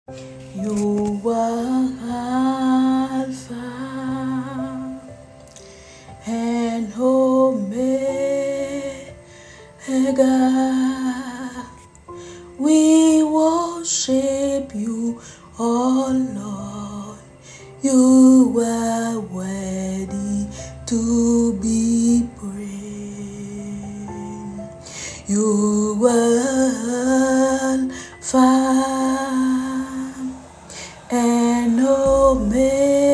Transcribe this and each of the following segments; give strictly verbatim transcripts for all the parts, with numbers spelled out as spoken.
You are Alpha and Omega. We worship you, oh Lord. You are worthy to be praised. You are Alpha and Omega.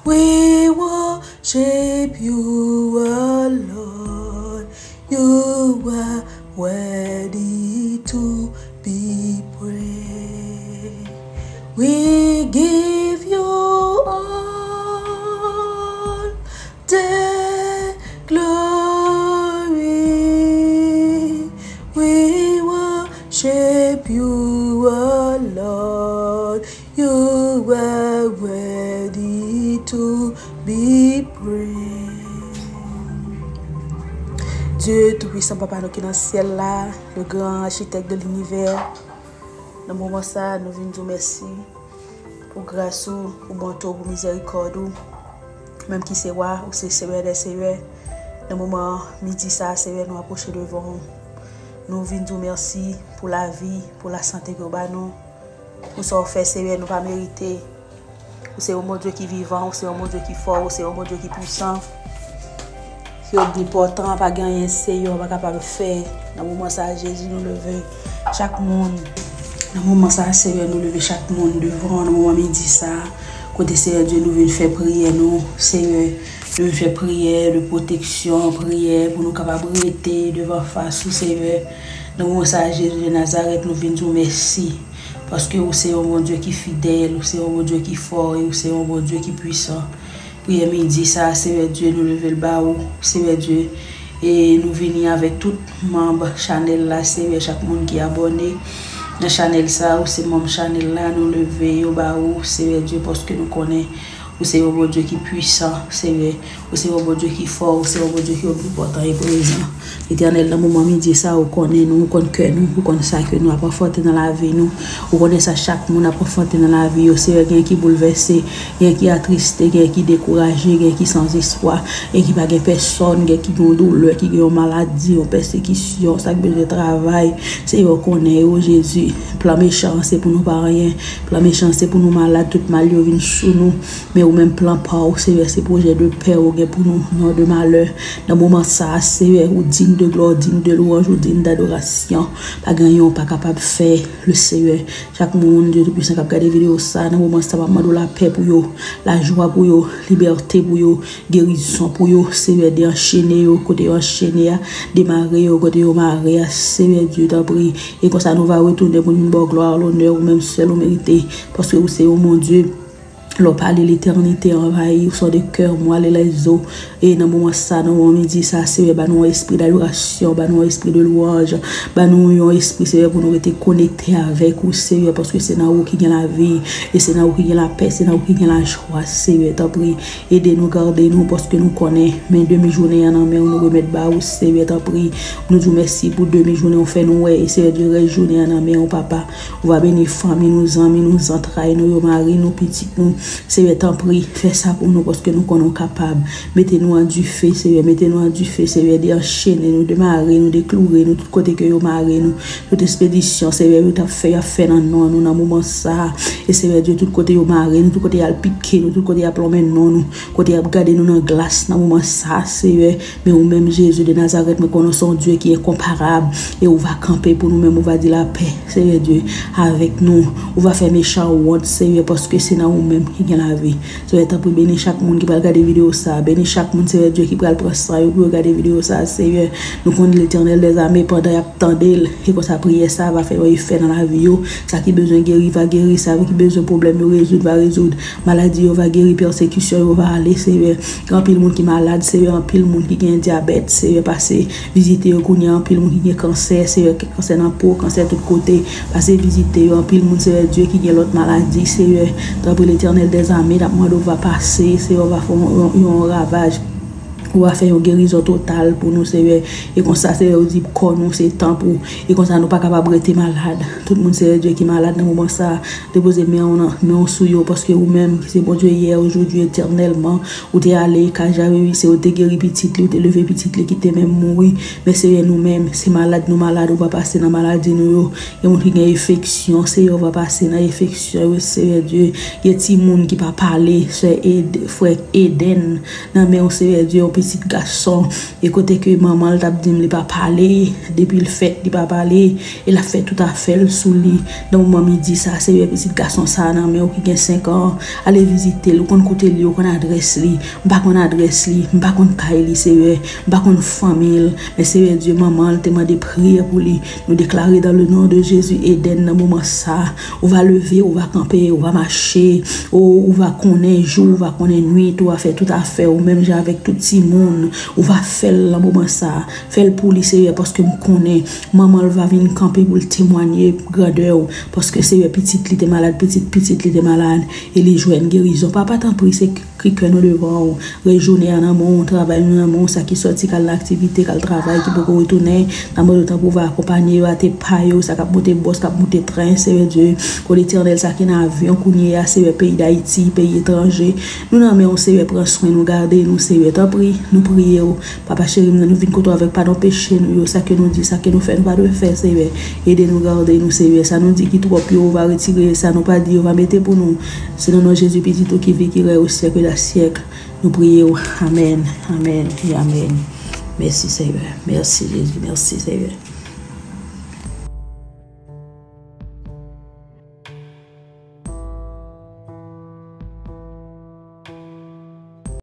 We worship you, our Lord. You are worthy to be praised. We give you all the glory. We worship you, our Lord. You are worthy to be praised. Dye Toupisan, Papa nou ki nan syèl la, le gran achitèk de linivè, nan moman sa a, nou vin di w mèsi pou gras ou, pou bonte w, pou mizèrikòd ou. Menm ki se wa, ou se Seyè dè seyè. Nan moman midi sa a, Seyè, nou apwoche devan w. Nou vin di w mèsi pou lavi, pou lasante ke w ba nou. Pou sa w fè, Seyè, nou pa merite. Ou se yon Bondye ki vivan, ou se yon Bondye ki fò, ou se yon Bondye ki pwisan, ki omnipòtan, pa gen anyen, Seyè, ou pa kapab fè. Nan moman sa a, Jezi, nou leve chak moun. Nan moman sa a, Seyè, nou leve chak moun devan, nan moman midi sa a, kote, Seyè Dye, nou vin fè priyè nou, Seyè, nou vin fè priyè de pwoteksyon, priyè pou nou kapab rete devan fas ou, Seyè. Nan moman sa a, Jezi de Nazarèt, nou vin di w mèsi. Paske ou se yon Bondye ki fidèl, ou se yon Bondye ki fò, e ou se yon Bondye ki pwisan. Priyè midi sa a, Seyè Dye, nou leve l ba ou, Seyè Dye. E nou vini avèk tout manm chanèl la, Seyè, chak moun ki abòne nan chanèl sa a, ou se manm chanèl la, nou leve yo ba ou, Seyè Dye, paske nou konnen ou se yon Bondye ki pwisan, Seyè. Ou se yon Bondye ki fò, ou se yon Bondye ki omnipòtan e prezan. Etènèl, nan moman midi sa a, ou konnen nou, ou konn kè nou, ou konn sa ke nou ap anfwonte nan lavi nou. Ou konnen sa chak moun ap anfwonte nan lavi yo. Seyè, gen ki boulvèse, gen ki atriste, gen ki dekouraje, gen ki san espwa, gen ki pa gen pèsòn, gen ki gen yon doulè, ki gen yon maladi, yon pèsekisyon, sa k bezwen travay. Seyè, ou konnen yo, Jezi. Plan mechan an se pou nou pa anyen. Plan mechan an se pou nou malad, tout mal yo vin sou nou. Men ou menm plan pa w, Seyè, se pwojè de pè ou gen pou nou, non de malè. Nan moman sa a, Seyè, ou digne de glwa, ou digne de lwanj, ou digne d'adorasyon. Pa gen anyen ou pa kapab fè, le Seyè. Chak moun, Dye Toupisan, k ap gade videyo sa a, nan moman sa a, m ap mande w lapè pou yo, lajwa pou yo, libète pou yo, gerizon pou yo, Seyè, de anchene yo, kote yo anchene a, demare yo, kote yo mare a, Seyè Dye, tanpri. E konsa nou va retounen pou nou ba w glwa, lonè, ou menm sèl ou merite, paske ou se yon Bondye. Lè w pale, letènite anvayi, ou son de kè, mwa le lèzo. E nan moman sa, nan moman midi sa, Seyè, ba nou yon espri d'adorasyon, ba nou yon espri de lwanj, ba nou yon espri, Seyè, pou nou rete konekte avèk ou, Seyè, paske se nan ou ki gen lavi, e se nan ou ki gen lapè, se nan ou ki gen lajwa, Seyè, tanpri, ede nou, gade nou, paske nou konnen, men demi jounen an nan men w, nou remèt ba ou, Seyè, tanpri, nou di w mèsi pou demi jounen w fè nou wè, e Seyè Dye, rès jounen an nan men w, papa. Ou va beni fanmi nou, zanmi nou, zantray nou yo, mari nou, pitit nou. Seyè, tanpri, fè sa pou nou, paske nou konnen w kapab. Mete nou an dife, Seyè, mete nou an dife, Seyè, de anchene nou, de mare nou, de kloure nou, tout kote ke yo mare nou, tout espedisyon, Seyè, yo t ap fè, y ap fè nan non nou, nan moman sa a. E, Seyè Dye, tout kote yo mare nou, tout kote y al pike nou, tout kote y ap lonmen non nou, kote y ap gade nou nan glas, nan moman sa a, Seyè, men ou menm, Jezi de Nazarèt, mwen konnen w se yon Dye ki enkonparab. E ou va kanpe pou nou menm, ou va di lapè, Seyè Dye, avèk nou. Ou va fè mechan wont, Seyè, paske se nan ou menm ki gen lavi. Seyè, tanpri, beni chak moun ki pral gade videyo sa a. Beni chak moun, Seyè Dye, ki pral pran san yo pou yo gade videyo sa a, Seyè. Nou konnen Letènèl dèzame pandan y ap tande l. E konsa, priyè sa a va fè yon efè nan lavi yo. Sa ki bezwen geri va geri. Sa ki bezwen pwoblèm yo rezoud va rezoud. Maladi yo va geri, pèsekisyon yo va ale, Seyè. Gen anpil moun ki malad, Seyè, anpil moun ki gen dyabèt, Seyè, pase vizite yo kounye a, anpil moun ki gen kansè, Seyè, kansè nan po, kansè tout kote, pase vizite yo, anpil moun, Seyè Dye, ki gen lòt maladi, Seyè, tanpri Letènèl dèzame, n ap mande w va pase, Seyè, w va fè yon, yon, yon ravaj. Ou va fè yon gerizon total pou nou, Senyè. E konsa, Senyè, ou di kò nou se tanp ou. E konsa, nou pa kapab rete malad. Tout moun, Senyè Dye, ki malad nan moman sa a, depoze men w nan, men w sou yo, paske ou menm, ki se Bondye yè, ojodi, etènèlman, ou te ale kay Jayis, e ou te geri pitit li, ou te leve pitit li ki te menm mouri. Men, Senyè, nou menm, se malad nou malad, ou va pase nan maladi nou yo. Gen moun ki gen enfeksyon, Senyè, ou va pase nan enfeksyon yo, Senyè Dye. Gen timoun ki pa pale, sè Ed-, frè Eden, nan men w, Senyè Dye, yon pitit gason. E kote ke manman l t ap di m li pa pale, depi l fèt, li pa pale, e l ap fè tout afè l sou li. Nan moman midi sa, Senyè, pitit gason sa a nan men w ki gen senk an, ale vizite l, ou konn kote li, ou konn adrès li. M pa konn adrès li, m pa konn kay li, Senyè, m pa konn fanmi l. Men, Senyè Dye, manman l te mande priyè pou li. Nou deklare dans le nom de Jésus, Eden, nan moman sa, ou va leve, ou va kanpe, ou va mache, ou, ou va konnen jou, ou va konnen nwit, ou va fè tout afè ou menm jan avèk tout timoun, ou va fè l nan moman sa. Fè l pou li, Senyè, paske m konnen manman l va vin kanpe pou l temwanye grandè w, paske, Senyè, pitit li te malad, pitit pitit li te malad, e li jwenn gerizon. Papa, tanpri, se kri kè nou devan w. Rès jounen an nan men w, travay nou nan men w, sa ki sòti k al nan aktivite, k al travay, ki poko retounen, nan mande w tanpri w va akonpaye yo, ate pa yo, sa k ap monte bòs, k ap monte tren, Senyè Dye, o Letènèl, sa ki nan avyon kounye a, Senyè, peyi Dayiti, peyi etranje, nou nan men w, Senyè, pran swen nou, gade nou, Senyè, tanpri, nou priye w, Papa cheri m nan, nou vin kote w avèk padon peche nou yo, sa ke nou di, sa ke nou fè, nou pa dwe fè, Senyè, ede nou, gade nou, Senyè, sa nou di ki twòp yo, ou va retire, sa nou pa di, ou va mete pou nou, se nan non Jezi, pitit ou ki viv, ki rèy o syèk dè syèk. Nou priye w. Amèn, amèn e amèn. Mèsi, Senyè. Mèsi, Jezi. Mèsi, Senyè.